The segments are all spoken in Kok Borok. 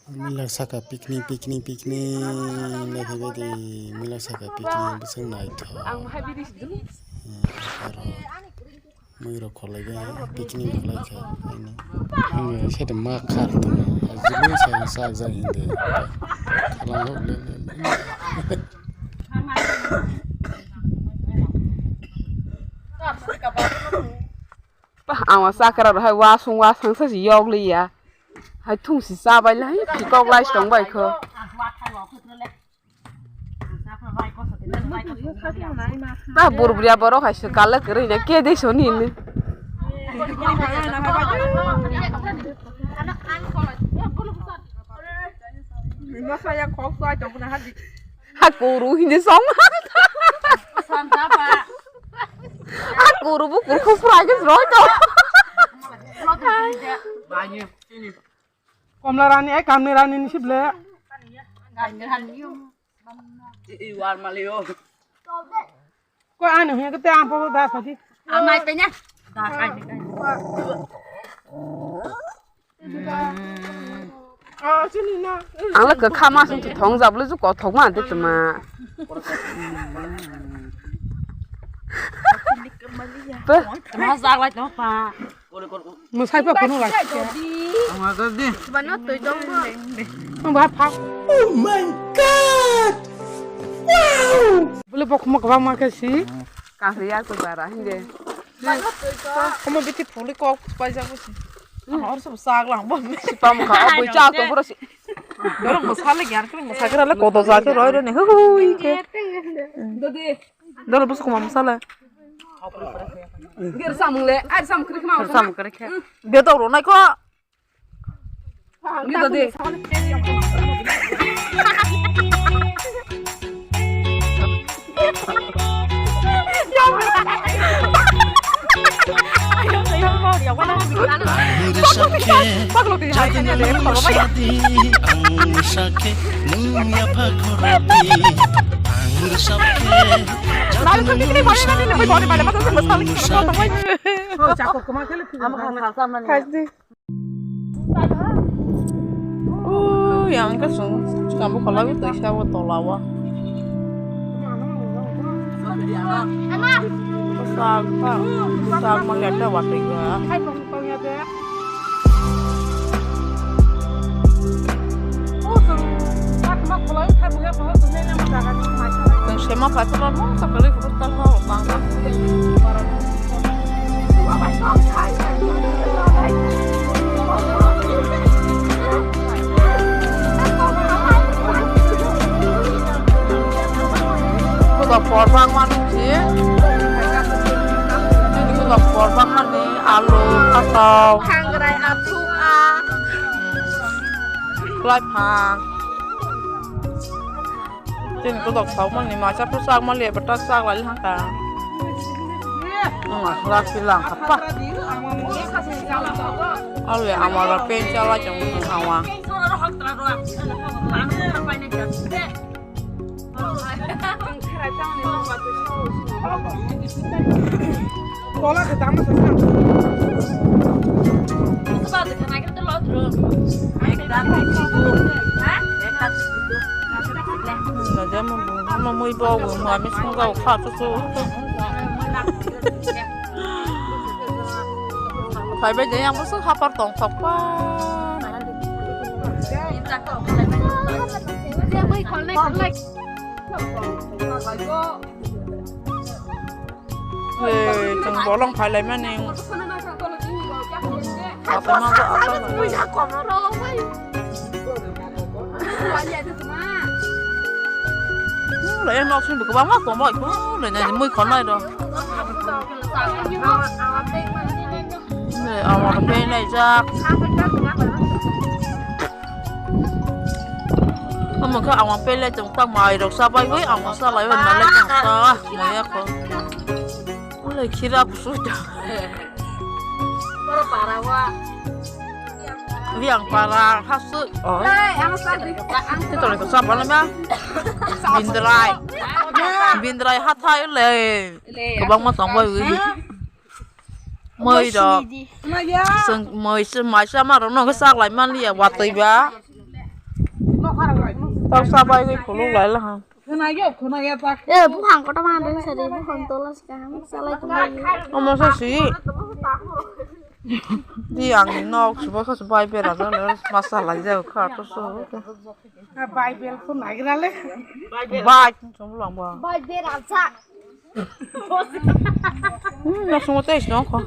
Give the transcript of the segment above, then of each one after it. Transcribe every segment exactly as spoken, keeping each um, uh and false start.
Milak saka picnic, picnic, picnic, naikhe bedi milak saka picnic bwswk naithok. Ang hai bidi sidu. Hmm, aro mui rok kholai khe picnic kholai khe. Hmm, sete ma khar tongma. Jilui sa sa ja hindi. Khalang hok le le le. Ang sakra rok hai wasung wasung sa si yok liya. Hai thung si chabai lai, phikok lai si tong bai kho. Ta bur bria borok hai se kala kwrwi na ke de soni ni. Masa ya khok sai tong na hadi. Ha kuru hindi song. Santa pa. Ha kuru bu kuru khuk pura ke roi to. Komla rani, ai kamni rani ni sible. Koi ani huya kete ampo da sadi. Amai penya. Da kai kai. Ang le kwkha ma song thong jablu ju kothok ma de tuma. Pe. Tuma jak lai tong pa. Mwsai pa phunuk lai. Ang agak di. Bano twi tong bo. Ang ba pha. Oh my God! Wow! Bole bo khuma kwbang ma khe si. Kahri ya ko bara hinge. Bano twi tong. Khuma biti phuli kok pai jak bo si. Ang hor sub sak lang bo. Si pam kha bui chak to bro si. Doro mwsa le gyar kri mwsa kra le kodo jak roi roi ne hui ke. Dodi. Doro bwswk kwma mwsale. Samung le, ai samung kwrwi khma. Samung kwrwi khe. Be dok rw nai kho. Be dok de. Ang rwsap khe jadu nang rwsadi, ang rwsap khe nwng yapha khorokdi. Ang rwsap khe jadu nang rwsadi, ang rwsap. Ui, ang khe chwng swkang bwkha laiwi twi sa o tola o. Bwsak, bwsak ma khe ta watwi ba. Chwng sema paithago mungsa kwrwi kwrwi talha o bangla. Kuda porbang mani si. Kuda porbang mani alu, phatao. Khangrai, athuk, a. Kwlai phang. Chini kuda sok mani masa phusak mani bata sak lai hangka. Nang rak silang apa? Alwe amara pen chala chong awa. Mui bo mami sungga kha su su. Phaibai de yang bwswk hapar tongthokpa. Ei, chwng bolong phailaimani. Kotorma bo asal. Lai nok sini kwbangma tongbai ko, lai nai mui khonai do. Nei, amar pei nai jak. Omo khe amar pei lai tong ta mai rok chabai bai amar salai bai nalai tong ta mai ya kho. Lai khira busu da. Boro para wa. Riang para hasu. Oh. Hey, ang sa di. Ang tole ko sa bana ma. Bindrai. Bindrai hathai le. Kwbangma tongbai wi. Moi rok. Sing moi se mai sa ma rok no sak lai man liya watoi ba. Tau sa bai gwi khuluk lai la ha. Khwna yo, khwna ya ta. Eh, buphang kotor ma dun sari, buphang tola sika ham salai tong bai. Omo sa si. Di ang nok subo sa bai bera ja le masa lai ja kha to so. Bai bel ko nagira le. Bai chum lang ba. Bai bera ja. Hmm, nok sumo te is nok ko.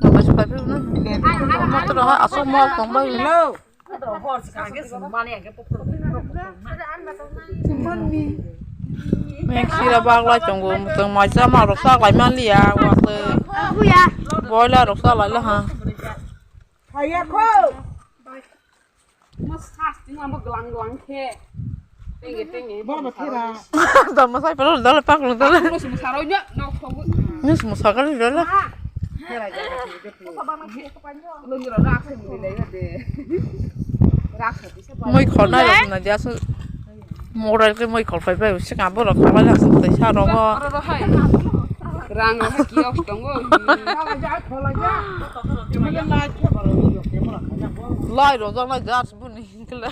Nok sumo te is nok ko. Motor ha asok mok tong bai. Hello. Meng sira bak lai tongo, tong mai cha ma rok sak lai man liya, wa tei. Abuya. Boiler rok sak lai la ha. Haya ko. Mas khas ting lambo glang glang khe. Tenge, tenge. Bora ba thera. Da ma sai pa lo, da le pak lo, da le. Mas musaro nya, nok thong. Mas musakar da le. Thera ja. Moi khornai rok na dia so. Moral ke moi khor phai phai se ka borok khornai rok tei sa rogo. Rang rok kiyok tongo. Lai rojak lai jas buni kle.